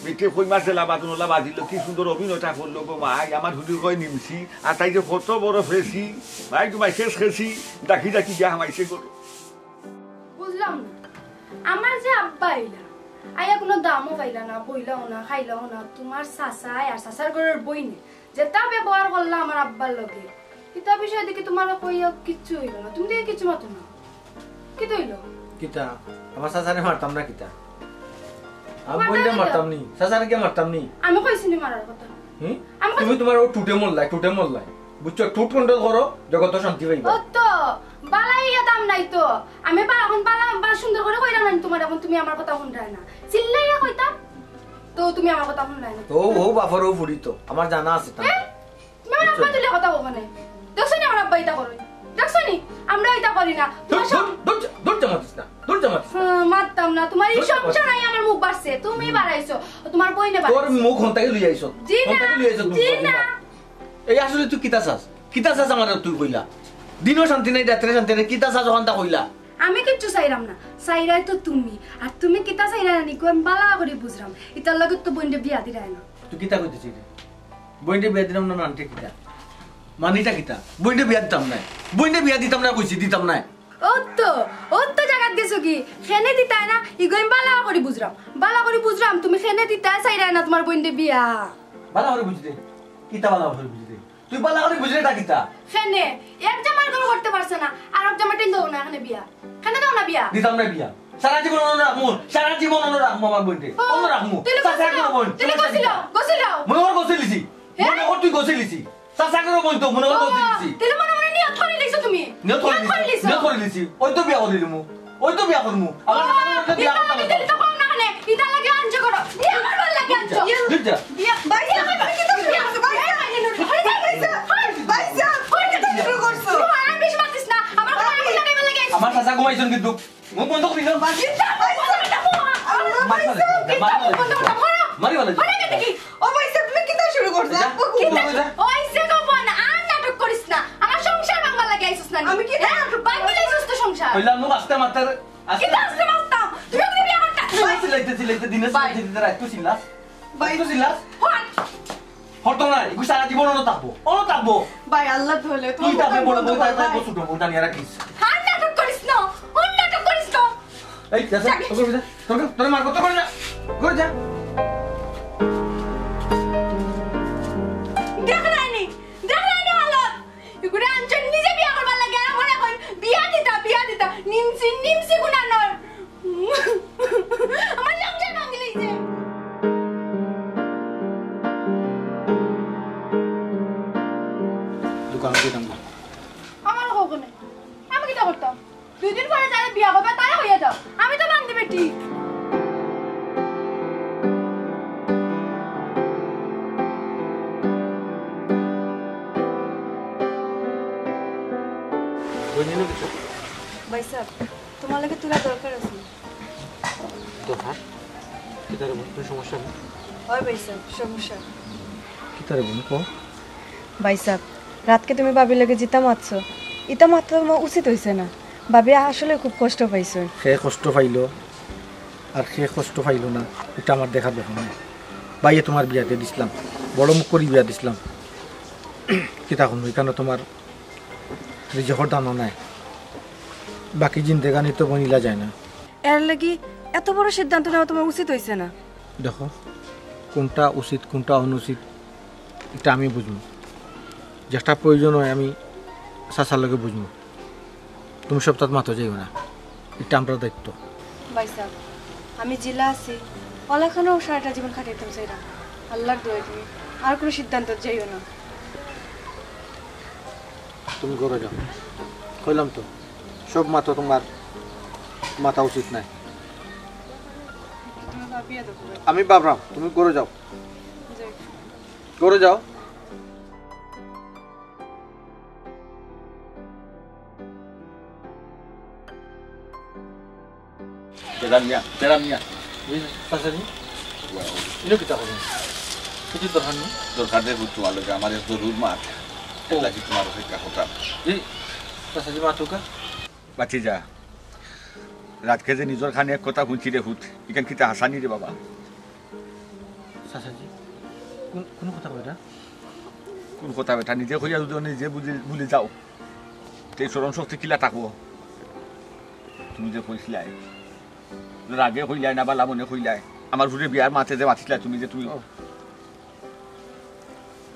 মিঠে কই মাছ এলা বাদুন ওলা বাজিল, কি সুন্দর অভিনয়টা করলো গো মাই। আমার হুজুর কয় নিমছি, আর তাই যে কত বড় ফেছি। মাই গো মাই, শেষ খেছি, ডাকি ডাকি গিয়া হামাইছে গো। বুঝলাম না, আমার যে আব্বা আইলা, আইয়া কুনু দামও পাইলা না, বইলাও না, খাইলাও না, তুমার চাচায় আর চাচার ঘরর বইনে যেতা ব্যবহার করলা আমার আব্বার লগে, ইতা বিষয়ে দেখি তুমারে কইয়া কিচ্ছু অইলো না, তুমি দেখি কিচ্ছু মাতো না। কিতা অইলো? কিতা? আমার চাচারে মারতাম না কিতা? আমি মারতাম বইনরে না। মারতাম নি, চাচারে কিয়া মারতাম নি? আমি কইছি নি মারার কথা? হুম? আমি কইছি তুমি তুমার অউ টুটে মল্লায়, টুটে মল্লায়। বুঝছো? টুট control করো, জগতো শান্তি পাইবা। ও তো, বালা ইয়া দাম নাই তো। আমি বা-, অখন বালা, বালা সুন্দর করি কইরাম না নি তুমারে, অখন তুমি আমার কথা হুনরায় না। চিল্লাইয়া কইতাম, তো তুমি আমার কথা হুনরায় না। ও, ও বাপর অউ ফুড়ি তো, আমার জানা আছে তা। এ? তুমি আমার আব্বা তুলে কথা কও কেনে? দেখছো নি আমার আব্বা ইতা করইন? দেখছো নি? আমরা ইতা করি না। দূর, তুমার সব দূর, দূর, দূর যা মাতিস না, দূর যা মাতিস না। হ্যাঁ, মাততাম না। তুমার ই দূর যা মাতিস না। সংসার আই আমার মুখ বাড়ছে। তুমি বাড়াইছো। তুমার বইনে তোর বাড়াইছে। মুখ হন্তাকে লই আইছো। জি না, হন্তাকে লই আইছো, জি মুখ না। বাড়াইছো। এই আসলে তুই কিতা চাস? কিতা চাস আমার তুই কইলা? দিনও শান্তি নাই, রাত্রে শান্তি নাই, কিতা চাস অখানতা কইলা? আমি কিচ্ছু চাইরাম না, চাইরায় তো তুমি। আর তুমি কিতা চাইরায় না নি, আমি বালা করি বুঝরাম। ইতার লগে তো বইনরে বিয়া দিরায় না। তুই কিতা কইতেছিস রে? বইনরে বিয়া দিরাম না মানে কিতা? মানেটা কিতা? বইনরে বিয়া দিতাম নায়, বইনরে বিয়া দিতাম নায় কইছি, দিতাম নায়। ও তো, ও তো জাগাত গেছো কি? কেনে দিতায় না, ইগু আমি বালা করি বুঝরাম, বালা করি বুঝরাম, তুমি কেনে দিতায় চাইরায় না তুমার বইনরে বিয়া। বালা করি বুঝি দে, কিতা বালা করি বুঝি দে? তুই বালা করি বুঝলে ইটা কিতা? কেনে? এক জামাইর ঘরো করতে পারছে না, আরক জামাইটারে দেও না কেনে বিয়া। কেনে দেও না বিয়া? দিতাম না বিয়া। সারা জীবন অনো রাখমু, সারা জীবন অনো রাখমু আমার বইনরে। ও, অনো রাখমু। তাইলে চাচা গছিলাও, করো বইন, তাইলে তুই গছিলাও, গছিলাও। মনে কর গছিলিছি। হে? মনে কর তুই গছিলিছি। চাচা করো বইন তো, মনে কর ও, গছিলিছি। তাইলে মনে মনে নিয়ত করি লিছো তুমি। নিয়ত করি লিছি, নিয়ত করি লিছি। ওই তো বিয়া করি লিমু। ওই তো বিয়া করমু। আমার ও, চাচার লগে বিয়া ইতা করতাম আমি না। দিলে তো কম না কেনে? ইতা লাগে আনছো করো। বিয়া করবার লাগে আনছো। দূর যা। বিয়া, ভাইসাব, তুমি কিতা শুরু করছো? ভাইসাব, ভাইসাব, ভাইসাব, তুমি কিতা শুরু করছো? তুই আর বেশি মাতিস না। আমার কথা আমি লাগাইবার লাগে আইছি। আমার চাচা ঘুমাইছইন কিন্তু। মুখ বন্ধ করি না। ভাইসাব, ভাইসাব। আল্লাহ, মারি ভাইসাব। ফেলে, মারি ফেলে। বন্ধ করো, ধরো। মারি ফেলে। ধরো কেটে কি? ও ভাইসাব, তুমি কিতা শুরু করছো? যা, আপু, কিতা? যা। ওই যে গো বোন, আর নাটক করিস না। আমার সংসার ভাঙবার লাগি আইছস না নি? আমি কিতা হ্যাঁ? নাটক ভাঙি লাইছস তো সংসার। কইলাম মুখ আস্তে মাতার, আস্তে। কিতা আস্তে মারতাম? তুমি ওকে বিয়া করতা? চিল্লাইতে, চিল্লাইতে, দিনে ভাই। চিল্লাইতে, দিনে রাইত চিল্লাস। ভাই। তুই চিল্লাস? হট। হট না, এগু সারা জীবন অনো থাকবো। অনো থাকবো। ভাই, আল্লাহ ধরলে তুই তোমার তাকে মুখ বড় বন্ধ বউ, তাই কর, তাই ভাই। বউ ছোট বউ, জানি আর কি। আর নাটক করিস না। ওর নাটক করিস না। এই, যা, যা, যাকে। তোর ঘরে যা। তোর ঘরে, তোর মার কথা বলে যা। ঘরে যা। দেখলায়নি, দেখলায়নি হালত। ইগুরে আনছইন নিজে বিয়া করবার লাগি, আর মনে কইন বিয়া দিতা, বিয়া দিতা। নিমসি, নিমসি গুনানোর। ভাইসাব, তুমার লগে তুলা দরকার আছে। দরকার? কিতা রে বইন, কুনু সমস্যা নি? অয় ভাইসাব, সমস্যা। কিতা রে বইন, ক। ভাইসাব, রাইতকে তুমি ভাবির লগে যেতা মাতছো, ইতা মাতা তুমার উচিত অইছে না। ভাবি আসলে খুব কষ্ট পাইছইন। হে কষ্ট পাইলো, আর হে কষ্ট পাইলো না, ইটা আমার দেখার ব্যাপার নায়। ভাইয়ে তুমার বিয়া দিয়া দিছলাম, বড় মুখ করি বিয়া দিছলাম। কিতা কইমু, ইখানো তুমার রিজিকর দানও নাই। বাকি জিন্দেগানি তো বইন ইলা যায় না। এরলাগি এত বড় সিদ্ধান্ত নেওয়া তুমার উচিত অইছে না। দেখো, কুনটা উচিত, কুনটা অনুচিত, ইটা আমি বুঝমু। যেটা প্রয়োজন অয় আমি চাচার লগে বুঝমু। তুমি সবতাত মাতো যাইও না, ইটা আমরার দায়িত্ব। ভাইসাব, আমি যেলা আছি, অলাখানো সারাটা জীবন কাটাইতাম চাইরাম। আল্লার দোয়াই তুমি আর কুনু সিদ্ধান্তত যাইও না। তুমি ঘরো যাও, কইলাম তো, সব মাতো তুমার মাতা উচিত নায়। তুমি ভাবিয়া দেখো ভাই। আমি ভাবরাম, তুমি ঘরো যাও। যাই। ঘরো যাও। তেরা মিয়া, তেরা মিয়া। জি, চাচাজি। ইনো কিতা করইন? কিছু দরকার নি? দরকার রে পুত, তুমার লগে আমার এক জরুর মাত। ও। এর লাগি তুমার অপেক্ষা করতাম। জি, চাচাজি, মাতউক্কা। বাতি যা। রাইতকে যে নিজর কানে এক কথা হুনছি রে পুত, ইখান কিতা হাছা নি রে বাবা? চাচাজি, কুন, কুন কথা কইরা? কুন কথা বেটা? নিজে কইয়া যদি নিজে বুঝি, ভুলি যাও, তে স্মরণ শক্তি কিলা থাকবো? তুমি যে কইছলায়, রাগে কইলায় না, বালা মনে কইলায়, আমার পুড়ে বিয়ার মাতে যে মাতিছলায় তুমি যে তুমি ও।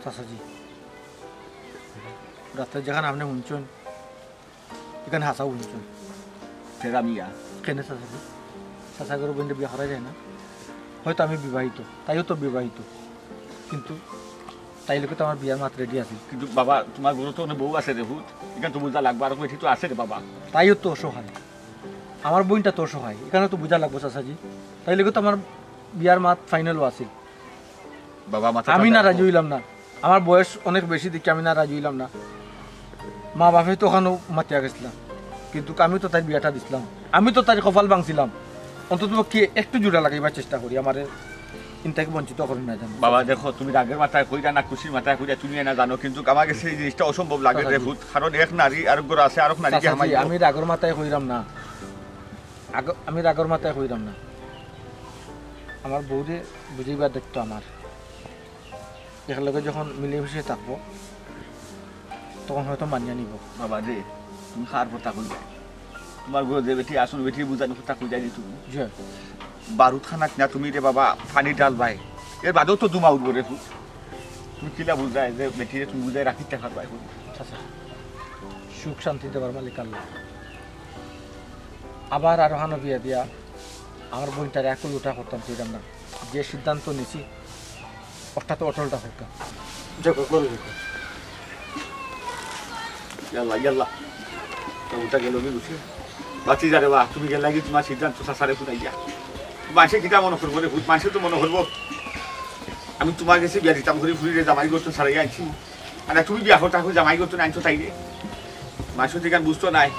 চাচাজি, রাইতে যেখান আপনে হুনছইন, ইখান হাছাউ হুনছইন। ফেরা মিয়া। কেনে চাচাজি? চাচা ঘরো বইনরে বিয়া করা যায় না? হয়তো আমি বিবাহিত, তাইও তো বিবাহিত, কিন্তু তাইর লগে তো আমার বিয়ার মাত ready আছিল। কিন্তু বাবা, তুমার ঘরো তো অনেক বউ আছে রে পুত, ইখান তো বুঝা লাগবো, আর বেটি তো আছে রে বাবা। তাইও তো অসহায়, আমার বইনটা তো অসহায়, ইখানও তো বুঝা লাগবো চাচাজি। তাইর লগে তো আমার বিয়ার মাত final-ও আছিল। বাবা, মাথা আমি ঠান্ডা না রাজি রাখো। অইলাম না, আমার বয়স অনেক বেশি দেখি আমি না রাজি অইলাম না। মা বাপে তো অখানও মাতিয়া গেছলা, কিন্তু আমি তো তাইর বিয়াটা দিছলাম, আমি তো তাইর কপাল ভাঙছিলাম। অন্তত পক্ষে একটু জোড়া লাগাইবার চেষ্টা করি, আমারে ইন থাকি বঞ্চিত করইন না জানো। বাবা দেখো, তুমি রাগর মাথায় কইরা না খুশির মাথায় কইরা তুমি না জানো, কিন্তু আমার গেছে এই জিনিসটা অসম্ভব লাগে রে পুত, কারণ এক নারী আরক ঘরো আছে, আরক নারীকে চাচাজি, হামাই আমি রাগর মাথায় কইরাম না, আগ-, আমি রাগর মাথায় কইরাম না, আমার বউরে বুঝাইবার দায়িত্ব আমার। একলগে যখন মিলেমিশে থাকবো, তখন হয়তো মানিয়া নিবো। বাবা রে, তুমি কার কথা কইলায়? তুমার ঘরো যে বেটি আছইন, বেটিরে বুঝানির কথা কইলায় নি তুমি? জি। বারুদ খানাত না তুমি রে বাবা পানি ঢালবায়, এর বাদেও তো ধুমা উঠবো রে পুত। তুমি কিলা বুঝায় যে বেটিরে তুমি বুঝাই রাখিতা পারবায়? চাচা, সুখ শান্তি দেবার মালিক আল্লা। আবার আরোহানো বিয়া দিয়া আমার বইনটারে আকুল উঠা করতাম চাইরাম না। যে সিদ্ধান্ত নিছি, অটা তো অটলটা থাকতাম। যাও, করো, যাও। ইয়াল্লা, ইয়াল্লা। তো উঠা গেল কি বুঝি? বাতি যা রে বা, তুমি গেলা কি তুমার সিদ্ধান্ত চাচারে হুনাইয়া? মানষে কিতা মনো করবো রে পুত? মানষে তো মনো করবো আমি তুমার গেছে বিয়া দিতাম করি ফুরিরে জামাই ঘর তো ছাড়াইয়া আনছি। মানে তুমি বিয়া করতা কই জামাই ঘর তো আনছো তাইরে। মানষে তো ইখান বুঝতো নায়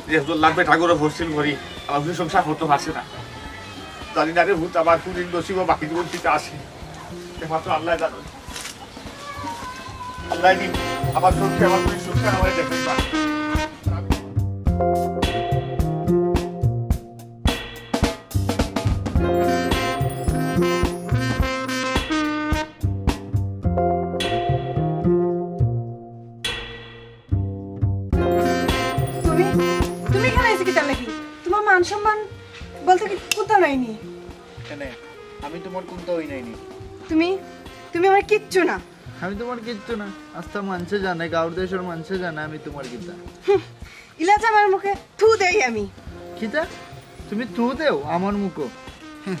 যে হুজুর লাগবে ঠাকুরও ফসিল করি, আমার হুজুর সংসার করতে পারছে না। জানি না রে পুত, আমার ফুরির নসিবও বাকি জীবন কিতা আছে, একমাত্র আল্লায় জানে। আল্লায় দিন, আমার চোখে আমার ফুরির সংসার আমারে দেখবেন না। তুমি, তুমি ইখান আইছো কিতার লাগি? তুমার মান সম্মান বলতে কি কুন্তা নাই নি? কেনে? আমি তুমার কুন্তা অই নাই নি? তুমি, তুমি আমার কিচ্ছু না। আমি তুমার কিচ্ছু না। আস্তা মানষে জানে, গাঁওর দেশর মানষে জানে আমি তুমার কিতা। হুম, ইলা যে আমার মুখে থু দেই আমি। কিতা? তুমি থু দেও আমার মুখো? হুম,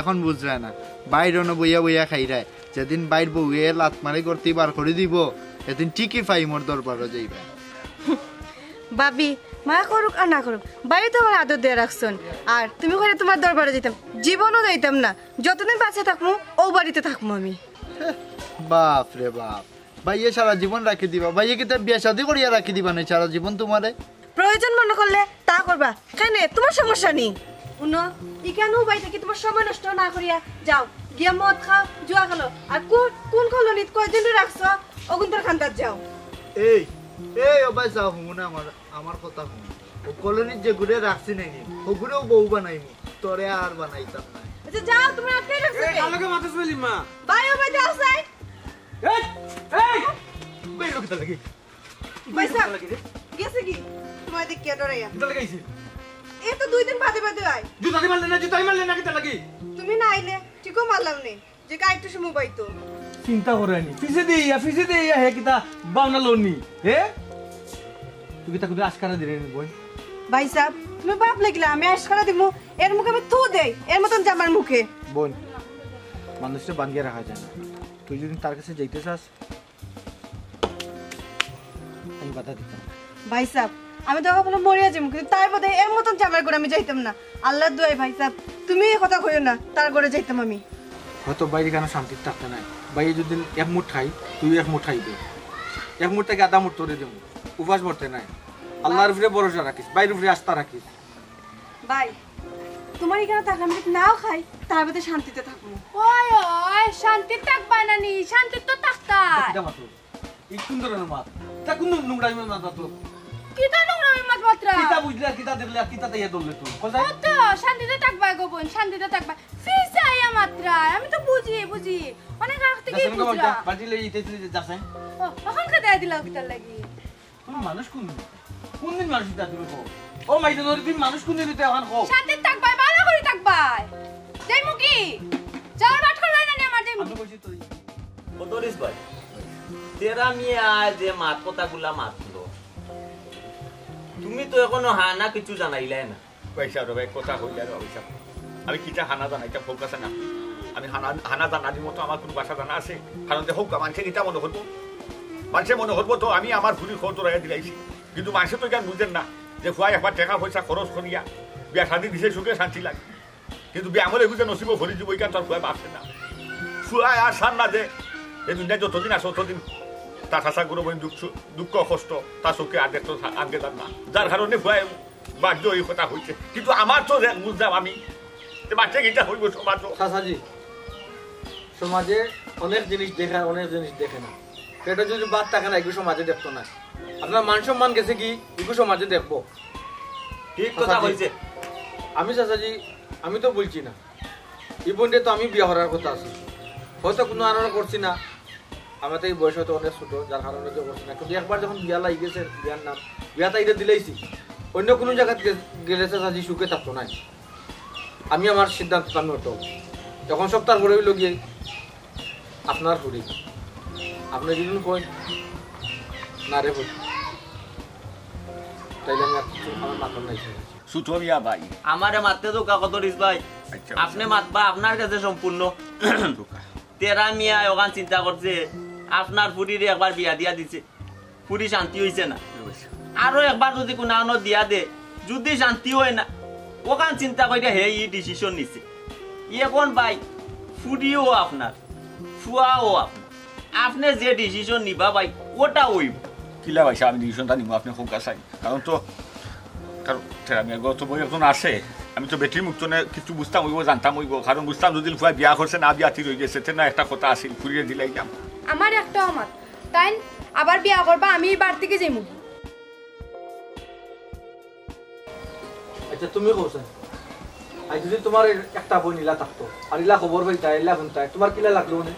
এখন বুঝরায় না। বাইর অনো বইয়া বইয়া খাইরায়। যেদিন বাইর বউয়ে লাত মারি ঘরথি বার করি দিবো, এদিন ঠিকই ফাইমর দরবারো যাইবায়। ভাবি, মায়া করুক আর না করুক, বাইয়ে তো আমারে আদর দিয়া রাখছইন। আর তুমি কইরায় তুমার দরবারো যাইতাম, জীবনও যাইতাম না। যতদিন বাঁচিয়া থাকমু, অউ বাড়িত থাকমু আমি। বাপ রে বাপ, বাইয়ে সারা জীবন রাখি দিবা? বাইয়ে কিতা বিয়া শাদি করিয়া রাখি দিবা নি সারা জীবন তুমারে? প্রয়োজন মনে করলে তা করবা। কেনে, তুমার সমস্যা নি? হুনো, ইখানো উবাই থাকি তুমার সময় নষ্ট না করিয়া যাও, গিয়া মদ খাও, জুয়া খেলো। আর কোন, কোন কলোনিত কয়জনরে রাখছো, অগুনতর কান্দাত যাও। এই, এই, ও ভাই, যাও, হুনো না আমার, আমার কথা হুনো। ও কলোনিত যেগুরে রাখছি নাইনি, ওগুরেও বউ বানাইমু, তোরে আর বানাইতাম না। আচ্ছা, যাও, তুমারে আটকাই রাখছে কে? কার লগে মাতাস বেলি মা? ভাই, ও ভাই, যাও, যাই। এই, এই, কই লোক তার লাগি? ভাই সাহেব, গেছে কি? তুমারে দেখিয়া ডরাইয়া। কিতা লাগাইছে? এ তো দুই দিন বাদে বাদে আয়। জুতাদি মারলে না, জুতাদি মারলে না, কিতা লাগি? তুমি না আইলে, ঠিকও মারলাম নে, যে গায়ে একটু সময় পাইতো। চিন্তা করে আনি। পিছে দিয়া, পিছে দিয়া, হে কিতা বাউনা লনি, হে? তুই কিতা কুদি আশকারা দিলে নি, বই? ভাই সাহেব, তুমি বাপ লাগিলা, আমি আশকারা দিমু, এর মুখে আমি থু দেই, এর মতন জামার মুখে। বোন, মানুষরে বান্ধিয়া রাখা যায় না। তুই যদি তার কাছে যাইতে চাস, আমি বাধা দিতাম না। ভাই সাহেব, আমি তো কপালে মরিয়া যাইমু, কিন্তু তার বাদে এর মতন জামার ঘরে আমি যাইতাম না। আল্লাহর দোয়াই ভাই সাহেব, তুমি এই কথা কইও না, তার ঘরে যাইতাম আমি। হয়তো বাইরে কেন শান্তিত থাকতে নাই। বাইরে যদি এক মুঠ খাই, তুই এক মুঠ খাইবে। এক মুঠ থাকি আধা মুঠ তোরে দেবো। উপাস মরতে নাই। আল্লাহর উপরে ভরসা রাখিস, বাইরের উপরে আস্থা রাখিস। ভাই, তুমার ইখানো থাকলে আমি যদি নাও খাই, তার বাদে শান্তিতে থাকমু। ওই, ওই, শান্তিত থাকবায় না নি? শান্তিত তো থাকতায়। কিতা মাতো? ই কুন ধরনের মাত? তা কুন নোংরামি মাত মাতো? কিতা নোংরামি মাত মাতরায়? কিতা বুঝলে, কিতা দেখলে, কিতা তাইয়া ধরলে তুই? কোথায়? ও তো, শান্তিতে থাকবায় গো বোন, শান্তিতে থাকবায়। ফিসাইয়া মাতরায়, আমি তো বুঝি, বুঝি। অনেক আগ থেকেই বুঝরাম। বাটি লই ইতে যাস, হ্যাঁ? ও, অখন খেদাই দিলাও কিতার লাগি? তুমি মানুষ কোন দিন? কোন দিন মানুষ ইতা তুমি কও? ও মাইদা নদীর দিন মানুষ কোন দিন ইতা অখন কও? শান্তিত থাকবায়, ভালা করি থাকবায়। যাইমু কি? যাওয়ার বাট করবায় না নি আমার যাইমু? আমি কইছি তো। কত রিস ভাই? তেরা মিয়া যে মাত কথাগুলা মাতলো, তুমি তো এখনো হা না কিছু জানাইলায় না। ভাই সাহেব, ভাই, কথা কইলা রে, ভাই সাহেব। আমি কিতা হা না জানাইতাম, ফোকাস না। আমি হা না, হা না জানার মতো আমার কুনু ভাষা জানা আছে? কারণ দেখো, মানষে কিতা মনে করবো? মানষে মনে করবো তো আমি আমার ফুরি খরচ রাখিয়া দিলাইছি। কিন্তু মানষে তো ইখান বুঝের না যে ফুয়ায় একবার টেকা পয়সা খরচ করিয়া বিয়া শাদি দিছে, সুখে শান্তি লাগে। কিন্তু বিয়া মরে বুঝে নসিবো ভরি দিব, ইখান তার ফুয়ায় বাঁচে না। ফুয়ায় আর সার না যে এই দুনিয়ায় যতদিন আছে, ততদিন তার চাচা গুরু বইন দুঃখ, দুঃখ কষ্ট, তার চোখে আর দেখতো আনকে যার না। যার কারণে ফুয়ায় বাধ্য অই কথা কইছে। কিন্তু আমার তো যে বুঝলাম আমি, যে বাচ্চা কিতা হইব সমাজ। চাচাজি, সমাজে অনেক জিনিস দেখে আর অনেক জিনিস দেখে না। পেটে যদি ভাত থাকে না, এগু সমাজে দেখতো না। আপনার মান সম্মান গেছে কি, এগু সমাজে দেখবো। ঠিক কথা চাচাজি, কইছে। আমি চাচাজি, আমি তো বলছি না। ই বইনরে তো আমি বিয়া করার কথা আছে, হয়তো কুনু আনারা করছি না। আমরা তো এই বয়স হয়তো অনেক ছোট, যার কারণে তো করছি না। কিন্তু একবার যখন বিয়া লাগি গেছে, বিয়ার নাম, বিয়া তাইরে দিলাইছি, অন্য কুনু জাগাত গে-, গেলে চাচাজি সুখে থাকতো নায়। আমি আমার সিদ্ধান্ত আমি অটল। এখন সপ্তাহ পরে অইল গিয়ে আপনার ফুরি। আপনি যদি কই না রে ফুরি, তাইলে আমি আর কিছু আমার মাথার নাই। ছোট মিয়া ভাই। আমারে মারতে তো কা কত রিস ভাই। আচ্ছা, আপনি আচ্ছা। মাতবা আপনার কাছে সম্পূর্ণ। ঢুকা। তেরা মিয়া ওখান চিন্তা করছে, আপনার ফুরিরে একবার বিয়া দিয়া দিছে, ফুরি শান্তি হইছে না। হইছে। আরো একবার যদি কুনানো দিয়া দে, যদি শান্তি হয় না, ওখান চিন্তা করিয়া হে ই ডিসিশন নিছে। এখন ভাই, ফুরিও আপনার, ফুয়াও আপনার। আপনি যে ডিসিশন নিবা ভাই, ওটা হইব। কিলা ভাই সাহেব, আমি ডিসিশনটা নিব, আপনি হোক আসাই। কারণ তো, কারণ তেরা মিয়া গো তো বই একজন আছে, আমি তো বেটির মুখ তো নে কিছু বুঝতাম হইব, জানতাম হইব। কারণ বুঝতাম যদি ফুয়া বিয়া করছে, না বিয়া তি রই গেছে, তে না একটা কথা আছিল, ফুরিয়ে দিলাইলাম। আমার একটাও মাত, তাইন আবার বিয়া করবা, আমি এই বাড়ি থেকে যাইমু। আচ্ছা, তুমি কও চাই, আজ যদি তোমার এর একটা বইন ইলা থাকতো, আর ইলা খবর পাইতা, ইলা হুনতা, তোমার কিলা লাগলো নে?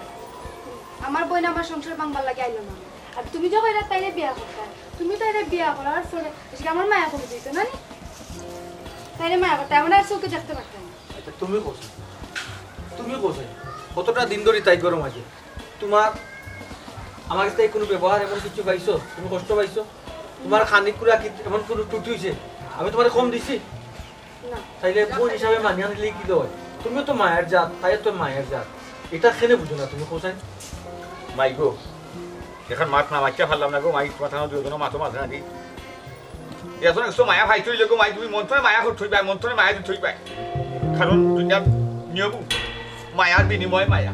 আমার বইন আমার সংসার ভাঙবার লাগি আইলো না। আর তুমি যে কইরা তাইরে বিয়া করতা, তুমি তাইরে বিয়া করার পরে, আজকে আমার মায়া কমে দিত না নি? তাইরে মায়া করতা, আমার আর চোখে দেখতে পারতাম না। আচ্ছা, তুমি কও চাই, তুমি কও চাই, কতটা দিন ধরি তাই গরম আছে? তোমার আমার কাছে কোনো ব্যবহার এমন কিছু পাইছো? তুমি কষ্ট পাইছো? তোমার খানিক কুড়া কি এমন কোনো ত্রুটি হইছে? আমি তোমারে কম দিছি? না। তাইলে বোন হিসাবে মানিয়া নিলে কি হয়? তুমিও তো মায়ের জাত, তাইও তো মায়ের জাত। এটা কেনে বুঝো না তুমি, হোসেন? মাই গো, এখন মাত না মাতিয়া পারলাম না গো, মাই তোমার থানা দুজনে মাতো মাঝে না দি। এখন একটু মায়া পাইতে হইলে গো মাই, তুমি মন থনে মায়া করতে হইবে, মন থনে মায়া দিতে হইবে। কারণ দুনিয়ার নিয়ম, মায়ার বিনিময়ে মায়া।